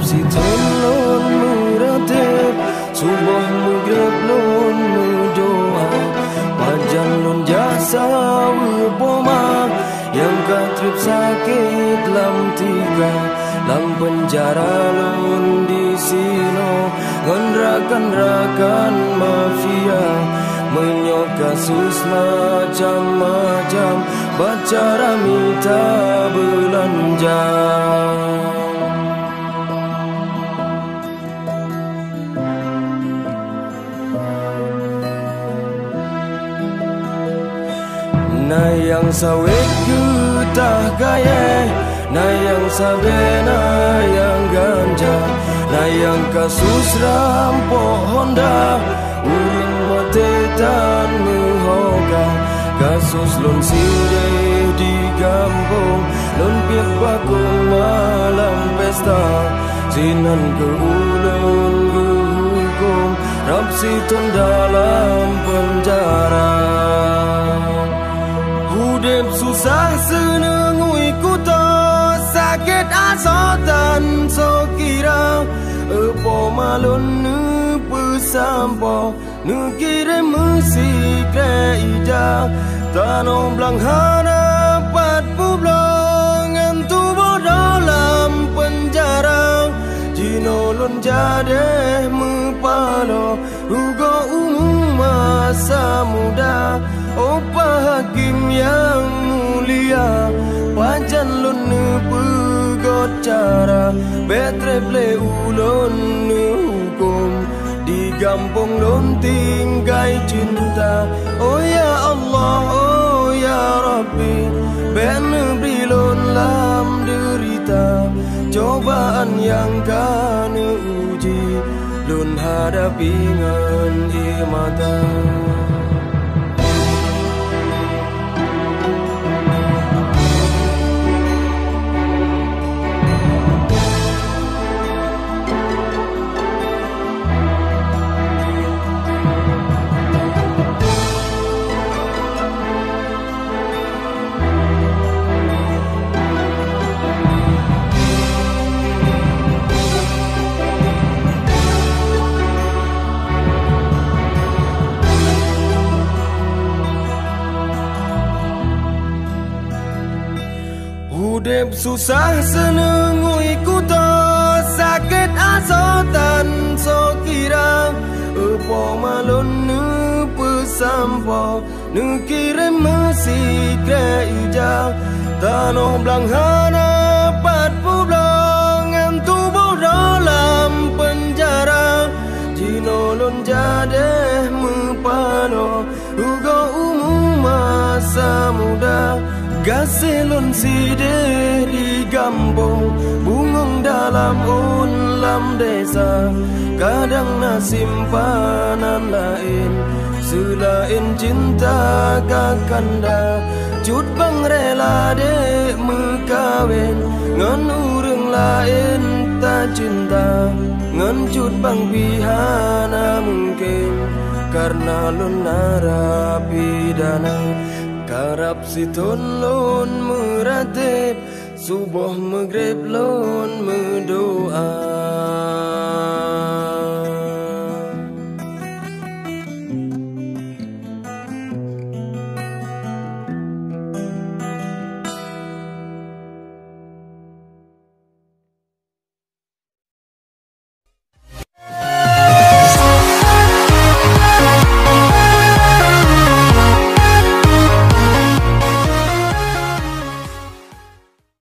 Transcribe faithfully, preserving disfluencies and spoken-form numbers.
Sithon lôn meuratéb, suboh meugreb lôn meudoá. Pajan lôn jak saweue poma nyang ka treb sakét lam tika. Lam peunjara lôn disinoe ngon rakan-rakan mafia. Meunyoe kasus macam-macam, bak cara mita beulanja. Na nyang sawét geutah kayée, na nyang sabé, na nyang ganja, na nyang kasus rampok Honda, ureuëng maté tan meuhoka. Kasus lôn sideh di gampông, lôn piep bakong malam pesta. Sinan keuh ulôn geuhukôm rab sithon dalam peunjara. Udeb susah seuneung ui kuto, sakét asoe tan sokira. Eupoma lôn neupeusampoe, neukirém meusikrek ija. Tanoh blang hana pat peubloe, ngon tuboh dalam peunjara. Jinoe lôn jadeh meupaloe, rugoe umu masa muda. Oh Pa Hakém nyang mulia, pajan lôn neupeugot cara, bék treb lé ulôn neuhukôm. Di gampông lôn tinggai cinta. Oh ya Allah, oh ya Rabbi, bék neubri lôn lam deurita, cobaan nyang ka neuuji, lôn hadapi ngon ié mata. Udeb susah seuneung ui kuto, sakét asoe tan sokira. Eupoma lôn neupeusampoe, neukirém meusikrek ija. Tanoh blang hana pat peubloe, ngon tuboh dalam peunjara. Jinoe lôn jadeh meupaloe, rugoe umu masa muda. Gaséh lôn sideh di gampông, bungöng dalam ôn lam desa. Kadang na simpanan laén, seulaén cinta kakanda. Cut bang rela dek meukawen, ngon ureuëng laén tacinta. Ngon cut bang pih hana mungken, kareuna lôn narapidana. Karab sithon lôn meuratéb, suboh meugreb lôn meudoá.